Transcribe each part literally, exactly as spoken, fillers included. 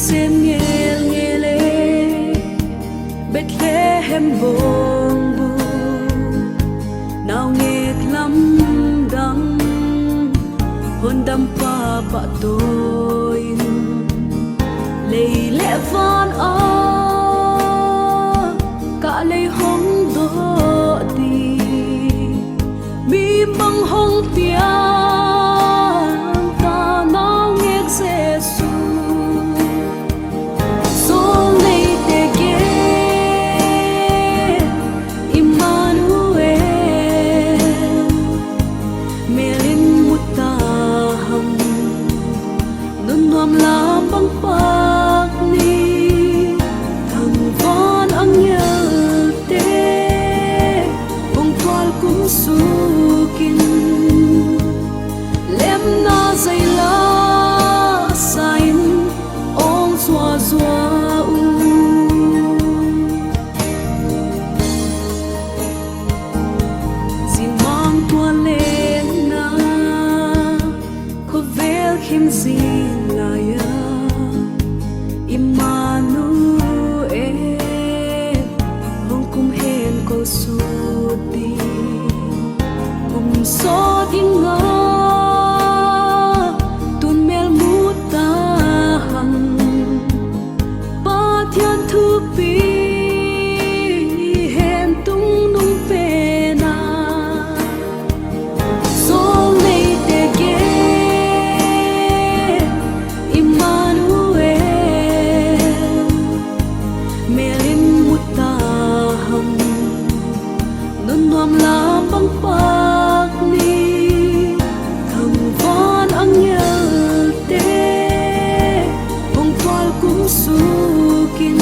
Sem ngelngel e, Bethlehem bawngbu, naungek lamdang, hondampa pahtawi in, lei leh van a, ka lei hong doh di. Mi bang hong piang ta naungek Jesu. Sual neite gen, Immanuel, melin mu ta ham. Nunnuam lam bang pak ni, tangval angelte hong tualkum suk in, lemna zai la sa in hong zuazua uh. Zingmang tual lenna, khovel khin zing lai a, Immanuel, hong kum hen kou suk di. Kum sawt ing a, tun mel mu ta ham. Pathian thupi hen tungnung pen a, sual neite gen, Immanuel, melin mu ta ham. Nunnuam lam bang pak ni, tangval angelte hong tualkum suk in,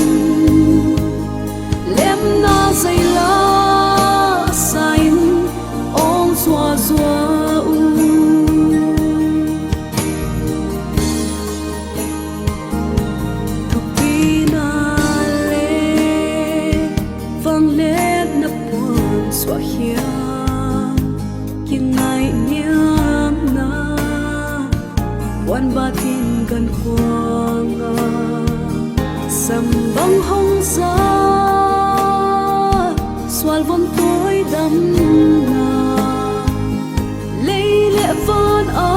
lemna zai la sa in hong zuazua uh. Thupina leh vangliatna puan suah hiam, kingaihniamna puan bat in gan khuang a, sam bang hong za, sual vom tawi damna, lei leh van a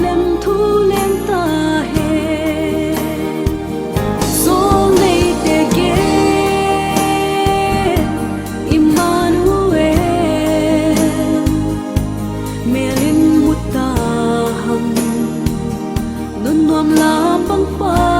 lem thu leng ta hen. Sual neite gen, Immanuel, melin mu ta ham. Nunnuam lam bang pak